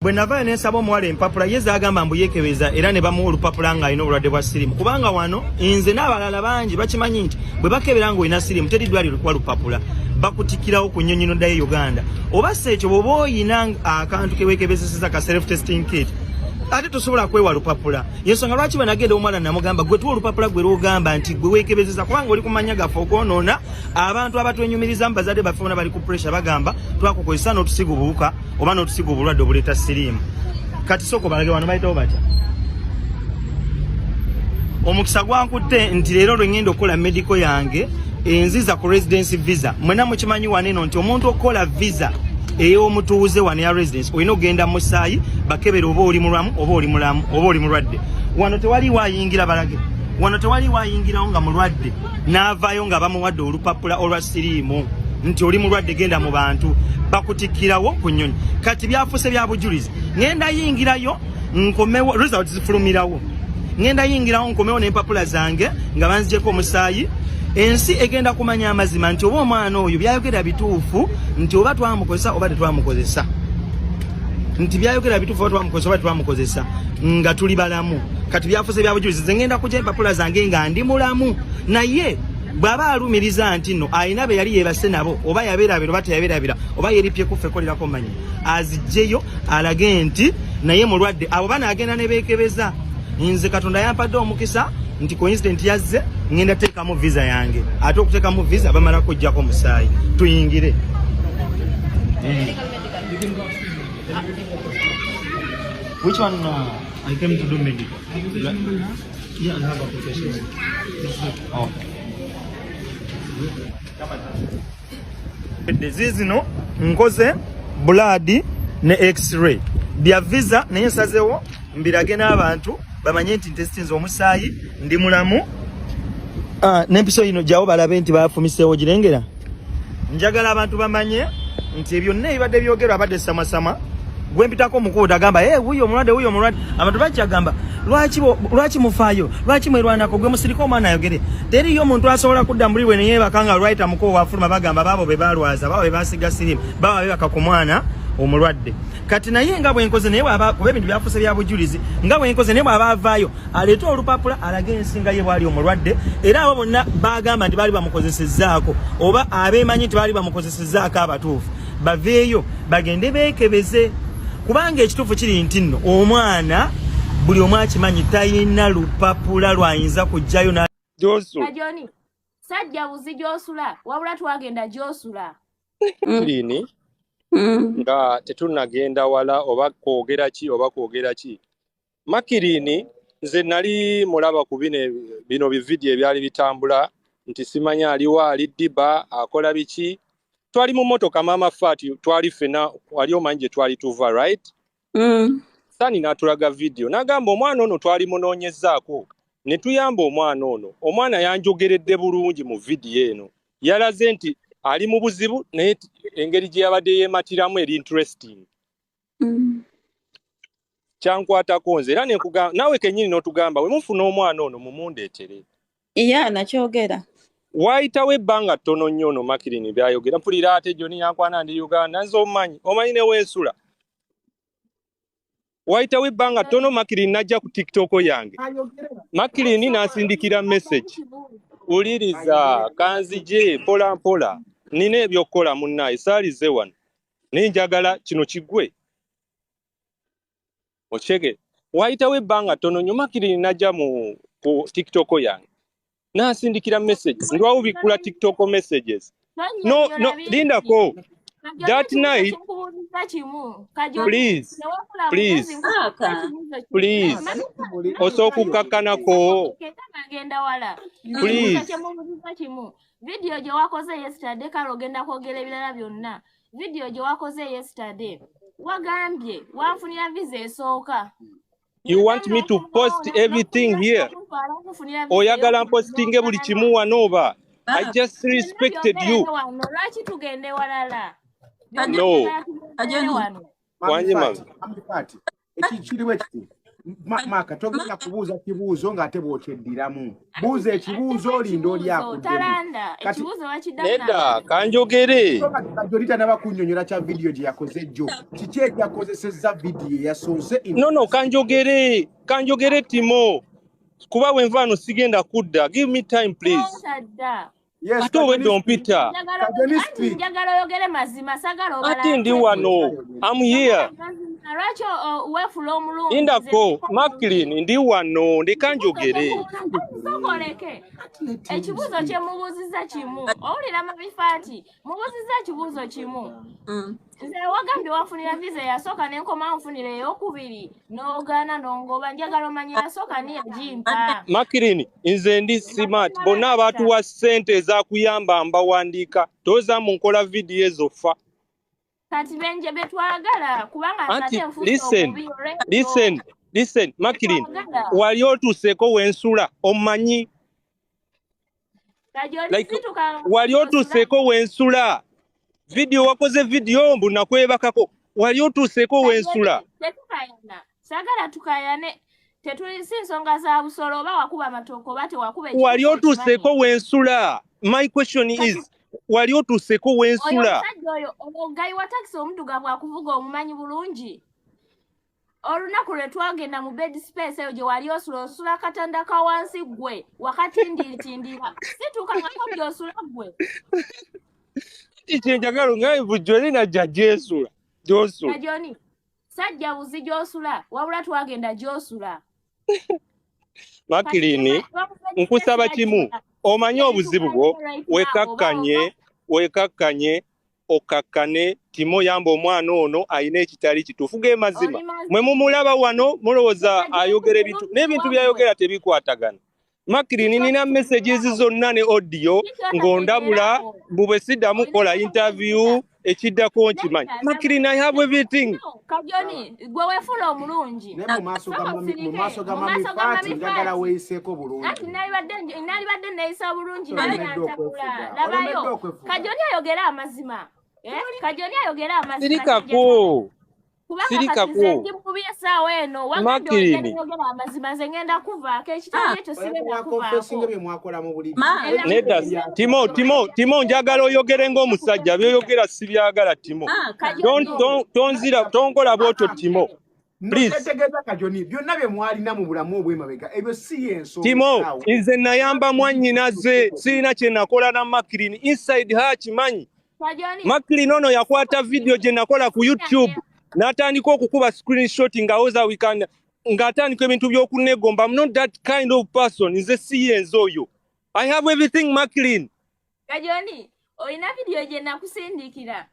Bwe navaayo ne nsaba omuwala empapula ye zaagamba mbu yeekebeza era ne bamuwa olupapula ng'alina obulwadde bwa siriimu, kubanga wano nze n'abalala bangi bakimanyi nti bwe bakebera ng'olina siriimu teri ddwaliro likuwa lupapula, bakutikkirawo ku nnyonyi n'oddayo e Uganda. Oba si ekyo, bw'oba olina akantu ke weekebezeseza ka self testing kit, ate tosobola kwewa lupapula. Yensonga lwaki bwe nagenda omuwala namugamba, gwe tuwa olupapula gwe lwogamba nti gwe weekebezesa, kubanga oli ku mannya gaffe okwonoona abantu abatwenyumirizamu. Bazadde baffe bona bali ku pressure, bagamba twakukozesa n'otusiga obuwuka oba n'otusiga obulwadde obuleeta siriimu. Kati sooka obalage wano bayitawo batya. Omukisa gwankutte nti leero lwe ngenda okukola medical yange enziza ku residence visa. Mwena mukimanyi wano eno nti omuntu okukola visa ey'omutuuze wano ya residence olina okugenda musaayi bakebera oba oli mulamu oba oli mulamu oba oli mulwadde. Wano tewali wayingira, balage wano tewali wayingirawo nga mulwadde n'avaayo nga bamuwadde olupapula olwa siriimu nti oli mulwadde genda mu bantu, bakutikkirawo ku nnyonyi. Kati byafuuse bya bujulizi. Ngenda yingirayo nkomewo, results zifulumirawo, ngenda yingirawo nkomewo n'empapula zange nga banzigyeko omusaayi. Ensi egenda kumanya amazima nti oba omwana oyo byayogera bituufu, nti oba twamukozesa oba tetwamukozesa, nti byayogera bituufu oba twamukozesa oba tetwamukozesa nga tuli balamu. Kati byafuuse bya bujulizi. Nze ngenda kujja empapula zange nga ndi mulamu, naye bw'aba alumiriza nti nno alina be yali yeebase nabo, oba yabeerabira oba teyabeerabira, oba yeripye kuffe kolerako manyi, azigyeyo alage nti naye mulwadde. Abo banaagenda ne beekebeza. Nze Katonda yampadde omukisa nti coincident yazze, ngenda teekamu visa yange, ate okuteekamu visa bamala kujjako musaayi. Tuyingire. Which one? I came to do medical. Yeah, I have applications. Okay. Zizino nkoze blood ne x-ray bya visa, naye nsazewo mbirage n'abantu bamanye nti ntestinze omusaayi, ndi mulamu. Ah, n'empiso yino jawo balabe nti bafumiseewo girengera. Njagala abantu bamanye nti ebyo byonna ebibadde byogerwa abadde samasama gwempitako omukuuda agamba, hey, wuyo omulwadde, wuyo omulwadde. Abantu bajja gamba, lwaki lwaki mufaayo, lwaki mwerwanako? Gwe musirike omwana ayogere. Teriyo omuntu asobola kudda muli bwe neyebaka nga lwayita mukubo wafuluma bagamba baabo be balwaza, baabo be basiga sirimu, baabo bebaka ku mwana omulwadde. Kati naye nga bwenkoze naye bwaba, kuba ebintu byafuuse bya bujulizi, nga bwenkoze naye bwaba avaayo aleete olupapula alage ensi nga ye bwali omulwadde, era abo bonna bagamba nti baali bamukozesezzaako oba abeemanyi nti baali bamukozesezzaako abatuufu baveeyo bagende beekebeze, kubanga ekituufu kiri nti nno omwana buli omu akimanyi talina lupapula lwayinza kujjayo. Kajoni, sajja buzi gy'osula, wabula twagenda gy'osula. Lini nga tetunnagenda wala oba kwogera ki oba kwogera ki, Makirini nze nali mulaba ku bino bino bividiyo ebyali bitambula nti simanya aliwo ali ddiba akola biki. Twali mu motoka, Maama Fati, twali ffena, wali omanyi gye twali tuva, right? Sani n'atulaga vidiyo n'agamba omwana ono twali munoonyezaako ne tuyamba omwana ono. Omwana yanjogeredde bulungi mu vidiyo eno, yalaze nti ali mu buzibu, naye engeri gye yabadde yeematiramu eri interesting. Kyankwatako nze era nenkugamba naawe kennyini n'otugamba we mufuna omwana ono mumundeetere. Ya, nakyogera. Waayitawo ebbanga ttono nnyo ono Makirini byayogera mpulira ate Joni yankwana ndi Uganda, nze omanyi omanyi ne weensula. Waayitawo ebbanga ttono Makirini n'ajja ku TikTok yange, Makirini n'asindikira message. Wuliriza, kanzije mpola mpola, nina ebyokukola munnaaye, saalize wano naye njagala kino kigwe okitegeera. Waayitawo ebbanga ttono nnyo Makirini n'ajja mu ku TikTok yange n'asindikira message. Ndwawo bikkula TikTok messages. No, lindako. That night, please, please, please, osooka kukakkanako. Genda wala. Please. Kyemubuuziza kimu, vidiyo gye wakoze yesterday, kale ogenda kwogera ebirala byonna. Vidiyo gye wakoze yesterday wagambye wanfunira visa esooka. You want me to post everything here? Oyagala mpostinge buli kimu wano oba? I just respected you. Wano lwaki tugende walala? No. Wano. Wangi, mami. Ekiriwo ekiti Maka togenda kubuuza kibuuzo ng'ate bw'okyeddiramu. Buuza ekibuuzo olinda oli akuddemu. Kati nedda kanjogere. Kajoli tanaba kunnyonnyola kya vidiyo gye yakoze jjo. Kiki ekyakozesezza vidiyo eyasoose? No, kanjogere. Kanjogere Timo. Kuba wenvaano sigenda kudda. Give me time please. Yes, ate obwedde ompita. Njagala oyogere mazima, sagala obala. Ate ndi wano. I'm here. Lwaki weefula omulungi? Lindako, Maclean, ndi wano, ndeka njogere. Sokoleke. Ekibuuzo kye mubuuzizza kimu. Owulira Mabifaati, mubuuzizza ekibuuzo kimu. Nze wagambye wafunira visa eyasooka ne nkomawo nfunira ey'okubiri n'ogaana n'ongoba. Njagala omanye eyasooka ni yagimpa. Maclean, nze ndi smart. Bonna abaatuwa ssente ezakuyamba mbawandiika. Tozza mu nkola vidiyo ezo fa. Kati benje betwagala kubanga nze listen, listen, listen, Maclean, wali otuuseeko wensula omanyi? Like, wali otuuseeko wensula? Video wakoze video mbu nakwebakako. Wali otuuseeko wensula? Tetukayana. Sagala tukayane. Tetuli si nsonga za busolo oba wakuba amatooke oba tewakuba. Wali otuuseeko wensula? My question is, wali otuuseeko wensula? Omusajja oyo omugayi wa takisi omuddugavu akuvuga omumanyi bulungi. Olunaku lwe twagenda mu bed space eyo gye wali osula, osula akatanda ka wansi ggwe wakatindiritindira. Situukangako gy'osula ggwe. Kyenjagala nga bujjo najja gy'esula gy'osula. Kajoni, sajja buzi gy'osula wabula twagenda gy'osula. Maclean, nkusaba kimu, omanye obuzibu bwo, wekakkanye, wekakkanye, okakkane. Timo yamba omwana ono alina ekitali kituufu ge mazima. Mwe mumulaba wano mulowooza ayogera ebintu n'ebintu by'ayogera tebikwatagana. Maclean, nina messages zonna ne audio ng'ondabula mbu bwe siddamu kukola interview ekiddako nkimanyi. Maclean, I have everything. Kajoni, gwe weefuula omulungi. Naye mu maaso ga Mami Fati njagala weeyiseeko bulungi. Anti nalibadde neeyisa bulungi naye nantabula. Labayo, Kajoni ayogera amazima. Kajoni ayogera amazima. Sirikako. Kubanga kati nze ndi mubi essaawa eno. Wagambye oyogera amazima nze ngenda kuvaako. Ekitali ekyo sigenda kuvaako. Nedda, Timo, Timo, Timo, njagala oyogere ng'omusajja. By'oyogera sibyagala, Timo. Tonzira, tonkola bw'otyo, Timo. Please. Ntegeeza Kajoni, byonna bye mwalina mu bulamu obw'emabega, ebyo si y'ensonga. Timo, nze nayamba mwannyinaze, sirina kye nakola na Maclean. Inside her kimanyi. Maclean ono yakwata video gye nakola ku YouTube. N'atandika okukuba screenshot ng'awoza we can, ng'atandika ebintu by'okunegomba. I'm not that kind of person. Nze si yenze oyo. I have everything, Maclean. Kajoni, olina video gye nakusindikira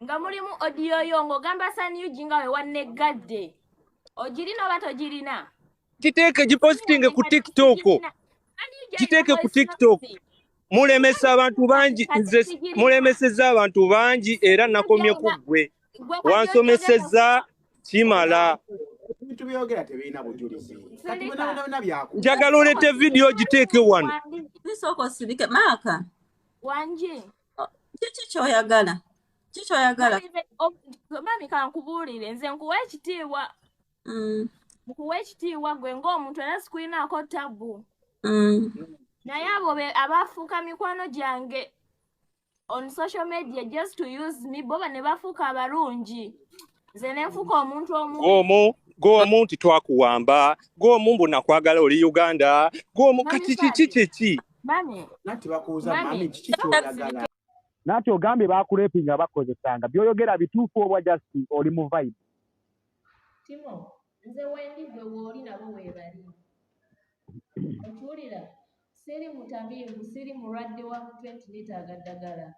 nga mulimu audio yo ng'ogamba Sanyugi nga we wannegadde. Ogirina oba togirina? Kiteeke gipositinge ku TikTok. Kiteeke ku TikTok. Mulemesa abantu bangi, nze mulemesezza abantu bangi era nakomye ku ggwe. Wansomesezza kimala. Ebintu byogera tebirina bujulizi. Kati byonna byaku. Njagala oleete vidiyo giteeke wano. Sooka osirike. Maaka. Wangi. Kiki ky'oyagala? Kiki ky'oyagala? Mami kankubuulire, nze nkuwa ekitiibwa. Nkuwa ekitiibwa gwe ng'omuntu era sikulinaako tabbu. Naye abo abafuuka mikwano gyange on social media just to use me, bo ne bafuuka abalungi. Nze ne nfuuka omuntu omu. Gw'omu nti twakuwamba, gw'omu mbu nakwagala oli Uganda, gw'omu kati kiki kiki? Mami. Nati bakubuuza mami kiki ky'oyagala? Nati ogambye bakurepinga bakozesanga. By'oyogera bituufu oba just oli mu vibe? Timo, nze wendi gwe w'oli nabo weebali. Okiwulira? Siri mutabiivu, siri mulwadde wa mutwe nti neetaaga ddagala.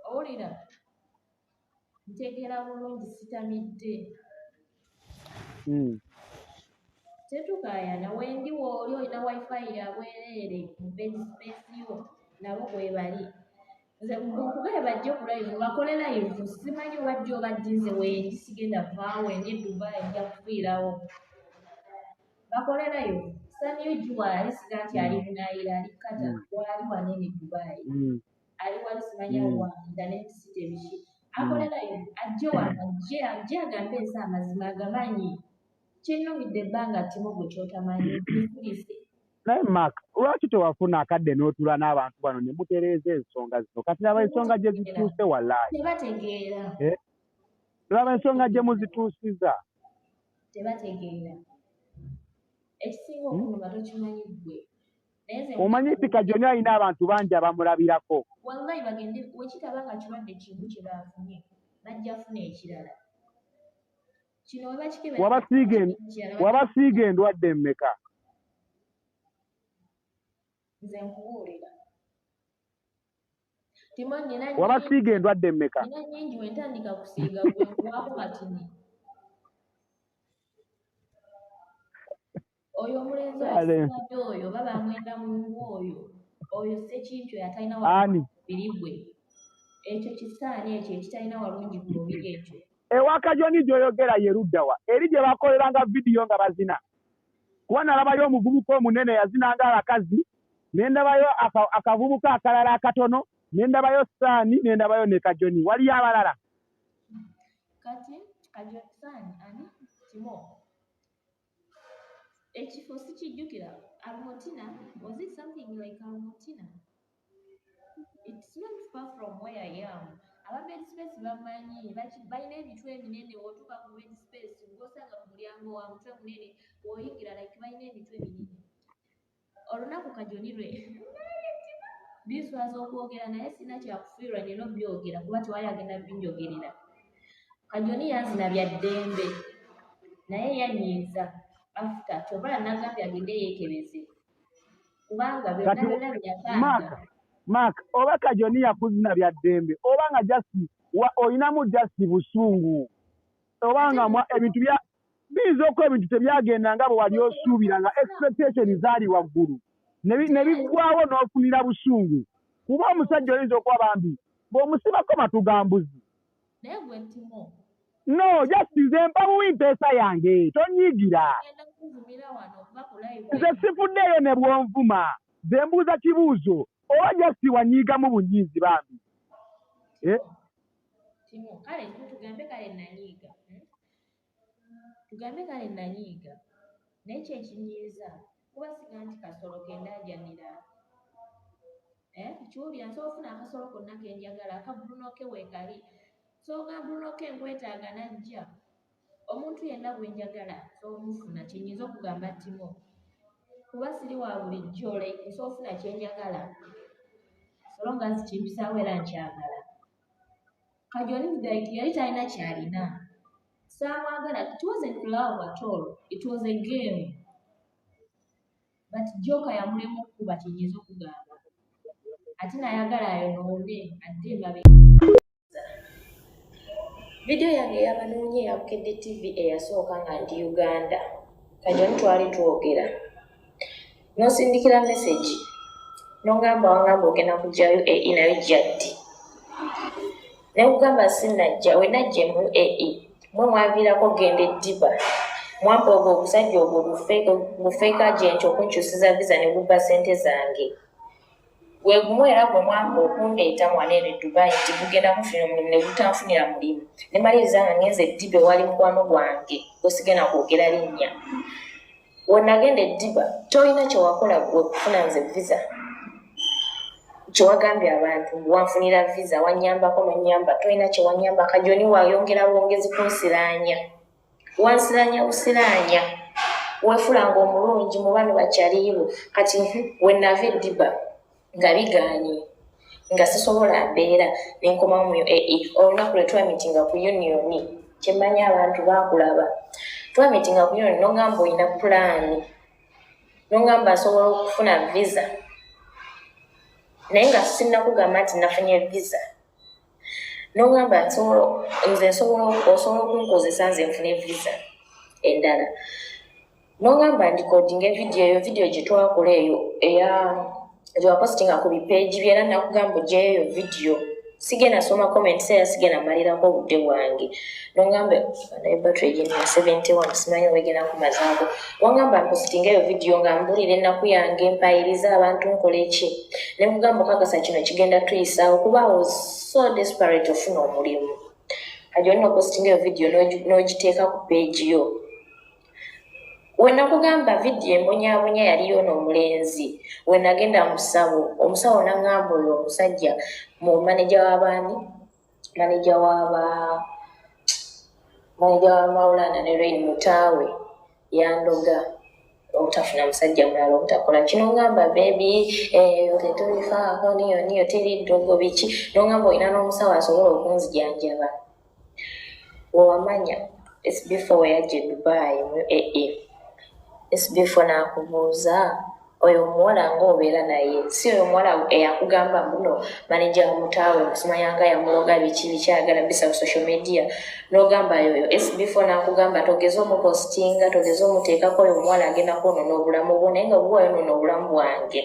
Owulira? Ntegeera bulungi sitamidde. Tetukaayana, wendi w'oli olina wifi ya bwereere mu bed space yo nabo bwe bali. Nze nkugambye bajje ku live, bakole live, simanyi oba jjo oba ddi nze wendi sigenda vaawo, wendi e Dubai nja kufiirawo. Bakole live. Sanyugi waali siga nti ali Bunaayira, ali Qatar, waali wanene Dubai. Ali wali simanya wa internet city biki. Akole live, ajje wano, ajje agambe ensi amazima agamanyi. Kinnumidde ebbanga Timo gwe ky'otamanyi nsirise. Naye Mark, lwaki tewafuna akadde n'otuula n'abantu bano ne mutereeza ensonga zino? Kati laba ensonga gye zituuse wallaahi. Tebategeera. Eh? Laba ensonga gye muzituusiza. Tebategeera. Ekisinga Hmm? okunuma tokimanyi ggwe. Naye nze Omanyi nti Kajoni alina abantu bangi abamulabirako. Wallahi bagende wekitaba nga kirwadde kimu kye baafunye bajja funa ekirala. Kino we bakikebera Wabasiiga ekirala wabasiiga endwadde mmeka? Nze nkubuulira. Timo nnina Wabasiiga endwadde mmeka? Nnina nnyingi we ntandika kusiiga gwe nkuwaako katini. Oyo omulenzi oyo Kale. simanyi oyo oba bamwenda mungu oyo oyo ssekimpi oyo atalina Ani? walungi ku mubiri gwe. Ekyo kisaanyi ekyo ekitalina walungi ku mubiri ekyo. Ewa Kajoni gy'oyogera ye ludda wa? Eri gye bakoleranga vidiyo nga bazina. Kuba nalabayo omuvubuka omunene yazinanga abakazi, ne ndabayo akavubuka akalala akatono, ne ndabayo Saani, ne ndabayo ne Kajoni. Waliyo abalala? Kati Kajoni Saani ani? Timo. Ekifo sikijjukira. Almotina, was it something like Almotina? It's not far from where I am. Aba bed space bamanyi, balina emitwe eminene w'otuuka ku bed space gw'osanga ku mulyango wa mutwe munene w'oyingira like balina emitwe minene. Olunaku Kajoni lwe binswaza okwogera naye sirina kyakufiirwa nnina obyogera kuba tewali agenda binjogerera. Kajoni yanzina bya ddembe naye yannyiiza after ky'ova olaba nagambye agende yeekebeze kubanga byonna Kati byonna bye yapanga. Mark, oba Kajoni yakuzina bya ddembe oba nga just olinamu just busungu oba nga ebintu bya biyinza okuba ebintu tebyagenda nga bwe wali osuubira nga expectation zaali waggulu ne biggwawo n'ofunira busungu kuba omusajja oyinza okuba bambi bw'omusibako matu ga mbuzi. Naye gwe Timo. No, just nze mpa buwi mpeesa yange tonyiigira. Ngenda kuvumira wano okuva ku live. Nze sifuddeeyo ne bw'onvuma, nze mbuuza kibuuzo oba just wanyiigamu bunyiizi bambi. Eh? Timo, kale tugambe kale nanyiiga. Tugambe kale nanyiiga. Naye ki ekinyiiza kuba siga nti kasolo ke ndaajanira. Eh, kiwulira nsobola okufuna akasolo konna ke njagala aka Bruno K weekali. Sooka Bruno K nkwetaaga n'ajja. Omuntu yenna gwe njagala nsobola omufuna kye nnyinza okugamba Timo. Kuba siri wa bulijjo like nsobola okufuna kye njagala. So long as kimpisaawo era nkyagala. Kajoni like yali talina ky'alina. Saamwagala, it wasn't love at all. It was a game. But Joker yamulema okukuba kye nnyinza okugamba. Ate n'ayagala ayonoone adde emabega. Vidiyo yange eyabanoonya eya Bukedde TV eyasooka nga ndi Uganda. Kajoni twali twogera. N'osindikira message. N'ongamba wangamba ogenda kujja UAE naye ojja ddi? Ne nkugamba sinnajja, we najja mu UAE mwe mwaviirako okugenda e Ddiba. Mwampa ogwo ogusajja ogwo gu fake agent okunkyusiza visa ne gubba ssente zange. Gwe gumu era gwe mwampa okundeeta wano eno e Dubai nti gugenda kunfunira omulimu ne gutanfunira mulimu. Ne maliriza nga ngenze e Ddiba ewali mukwano gwange gwe sigenda kwogera linnya. We nagenda e Ddiba tolina kye wakola ggwe kufuna nze visa. Kye wagambye abantu mbu wanfunira visa wannyambako n'onnyamba tolina kye wannyamba Kajoni wayongera bwongezi kunsiraanya. Wansiraanya busiraanya. Weefuula ng'omulungi mu bano bakyaliibo kati we nava e Ddiba nga bigaanye nga sisobola mbeera ne nkomawo mu UAE olunaku lwe twamitinga ku Union kye mmanyi abantu baakulaba. Twamitinga ku Union n'ongamba olina pulaani n'ongamba nsobola okufuna visa naye nga sinnakugamba nti nafunye visa n'ongamba nsobola nze nsobola osobola okunkozesa nze nfune visa endala n'ongamba ndikodinga evidiyo eyo vidiyo gye twakola eyo eya gye wapositinga ku bipeegi bye era nakugamba oggyeyo eyo vidiyo sigenda soma comments era sigenda malirako obudde bwange n'ongamba naye battery egenda 71 simanyi oba egenda kumazaako wangamba mpositinga eyo vidiyo nga mbulira ennaku yange mpayiriza abantu nkola eki ne nkugamba okakasa kino kigenda tuyisaawo kuba I was so desperate ofuna omulimu kati olina opositinga eyo vidiyo n'ogiteeka ku page yo. Wenakugamba vidiyo embonyabonya yaliyo n'omulenzi, wenagenda musawo, omusawo naŋŋamba oyo omusajja mu maneja w'abaani, maneja w'aba maneja wa Maulana ne Rain Mutaawe yandoga obutafuna musajja mulala, obutakola kino. Ngamba bebi eyo tetubifaako, niyo niyo teri ddogo biki. Nongamba olina n'omusawo asobola okunzijanjaba. Wewamanya SB4 weyajja e Dubai mu UAE, SB4 n'akubuuza oyo omuwala ng'obeera naye, si oyo omuwala eyakugamba muno maneja wa Mutaawe musimanyanga yamuloga biki biki, ayagala bisa ku social media, n'ogamba yoyo SB4 n'akugamba togeze omupostinga, togeze omuteekako, oyo omuwala agenda kwonoona obulamu bwo, naye nga bwe wayonoona obulamu bwange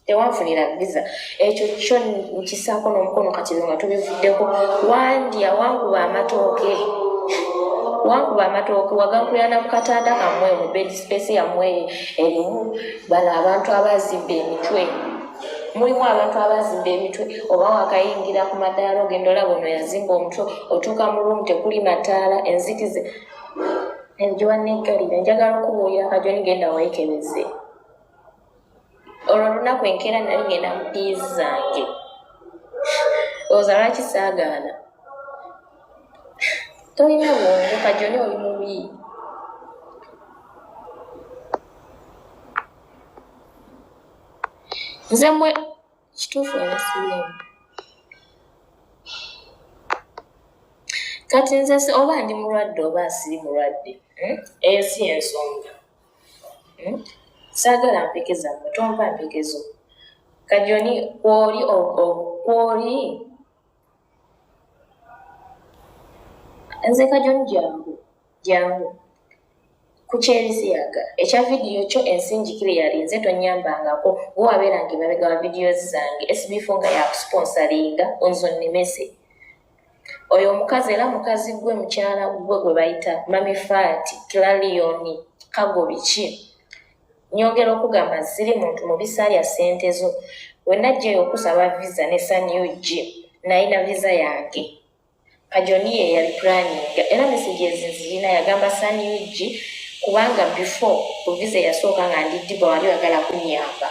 tewanfunira visa. Ekyo kyo nkisaako n'omukono. Kati ebyo nga tubivuddeko, wandya wankuba amatooke, wankuba amatooke, wagankubira mu katanda kammwe mu bed space yammwe erimu bano abantu abazimba emitwe. Mulimu abantu abazimba emitwe, oba wakayingira ku madaala ogenda olaba ono yazimba omutwe. Otuuka mu room tekuli mataala, enzikize egiwaneggalira. Njagala okubuulira Kajoni, genda weekebeze. Olwo olunaku enkeera nali ngenda mu piizi zange, olowooza lwaki saagaana? Tolina bwongo Kajoni, oli mubi. Nze mwe kituufu olina siriimu. Kati nze oba ndi mulwadde oba siri mulwadde, Eyo si ensonga. Saagala mpeke zammwe, tompa mpeke zo. Kajoni kwoli kwoli nze Kajoni jangu jangu ku kyebisiyaga ekya vidiyo kyo ensi njikire yali nze tonyambangako gwe wabeeranga emabega wa vidiyo zange SB4 nga yakusponsaringa nzo nnemese oyo omukazi era mukazi gwe mukyala gwe gwe bayita Mami Fati Clarion Kago biki. Nyongera okugamba siri muntu mubi, saalya ssente zo. We najjayo okusaba visa ne San UG nalina visa yange. Kajoni ye yali planninga era messages nzirina, yagamba San UG kubanga before ku visa eyasooka nga ndi Dubai wali oyagala kunnyamba.